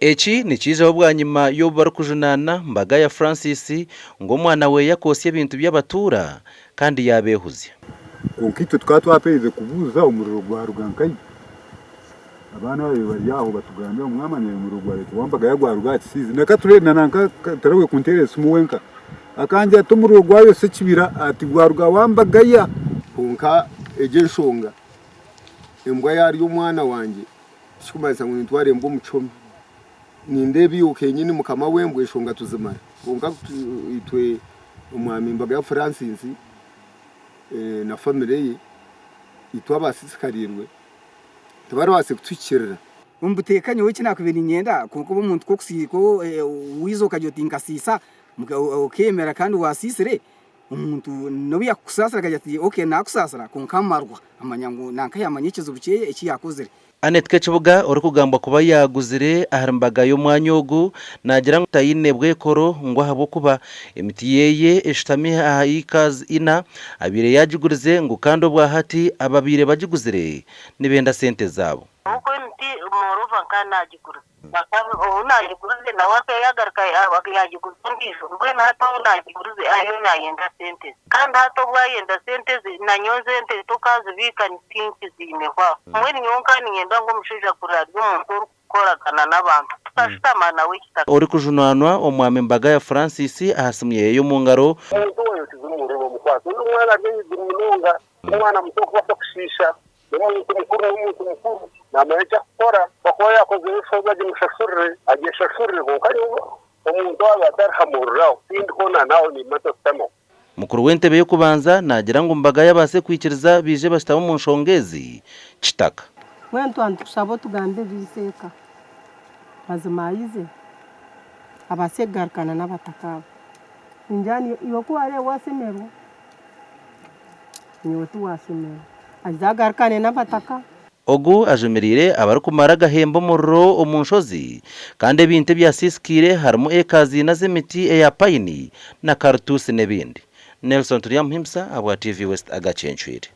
Eki nikiijaho bwanyima y'obu barikujunaana Mbagaya Francis ngu omwana we yakootsya ebintu by'abatuura kandi yaabeehuzya. Kwonka itwe tukaba twaperize kubuuza omuriro gwaruga nkahi? Abaana ababaire bari aho batugambira ngu mwamanya omuriro gwareetwa owa Mbagaya gwaruga aha kisiizi. Na Kature na nanka tarahurirwe kunteerera esimu wenka akangira ati omuriro gwayotsya ekibira ati gwaruga owa Mbagaya. Kwonka egyo enshonga embwa yaarya omwana wangye Tikirikumanyisa ngu nintwara embwa omu kihome. Nindeeba iwe kenyini mukama w'embwa enshonga tuzimara. Kwonka itwe Omwami Mbagaya Francis na famire ye itwe abasisikariirwe tibaribaasa kutuhikirira. Omu buteeka nyowe eki naakubaire niinyenda kwonka obu omuntu ku waiza okagira oti nkasiisa okeemera kandi waasiisire, Omuntu n'obu yakukusaasira akagira ati ok naakusaasira kwonka amarwa amanya ngu nanka yaamanya ekizibu kyeye eki yaakozire. Annet Kekibuga orikugambwa kuba yaaguzire ahari mbaga y'omwanya ogu naagira ngu taine bwekoro ngu ahabw'okuba emiti yeye eshutami aha acres ina abaire yaagigurize ngu kandi obwahati ababaire bagiguzire nibenda sente zaabo. Ahabw'okuba emiti moreover nkaba naagigurize. Obu naagigurize nawe yagaruka yaagiguza ondiijo, mbwenu hati ou naagigurize ariyo naayenda sente ze. Kandi hati obu ayenda sente ze, nanyowe ezi ente tokazibiika tinkiziineho aho. Mbwenu nyowe nkaba niinyenda ngu omushaija kuri ari omuntu orikukoragana n'abantu, tukashutama nawe kitaka. Orikujunanwa Omwami Mbagaya Francis aha simu ye y'omu ngaro. Omuntu owaayokize omuriro bamukwate. Ondi omwana ari ahaiguru munonga, omwana muto okubaasa kushiisha. N'omuntu mukuru n'omuntu mukuru naamanya eki arikukora. Akuba yaakozire enshobi agimushashurire, agyeshashurire. Kwonka nyowe omuntu waaba atari ha muriro aho, tindiho na naawe nimba ntakutamaho. Mukuru w'entebe y'okubanza naagira ngu Mbagaya abaase kwikiriza baije bashutame omu nshonga ezi Kitaka. Mbwenu twaba nitukushaba otugambire ise eka mazima aize abaase kugarukana n'abataka aba. Ningira iwe ku waareeba waasemererwa. Nyowe tiwasemererwa. Aze agarukane n'abataka. Ogu ajumiriire abarikumara agahembe omuriro omu nshozi kandi ebintu ebyasiisikaire harimu eka ziina z'emiti eya payini na karutuusi n'ebindi. Nelson Turyamuhimbisa ahabwa TV West Agacencwire.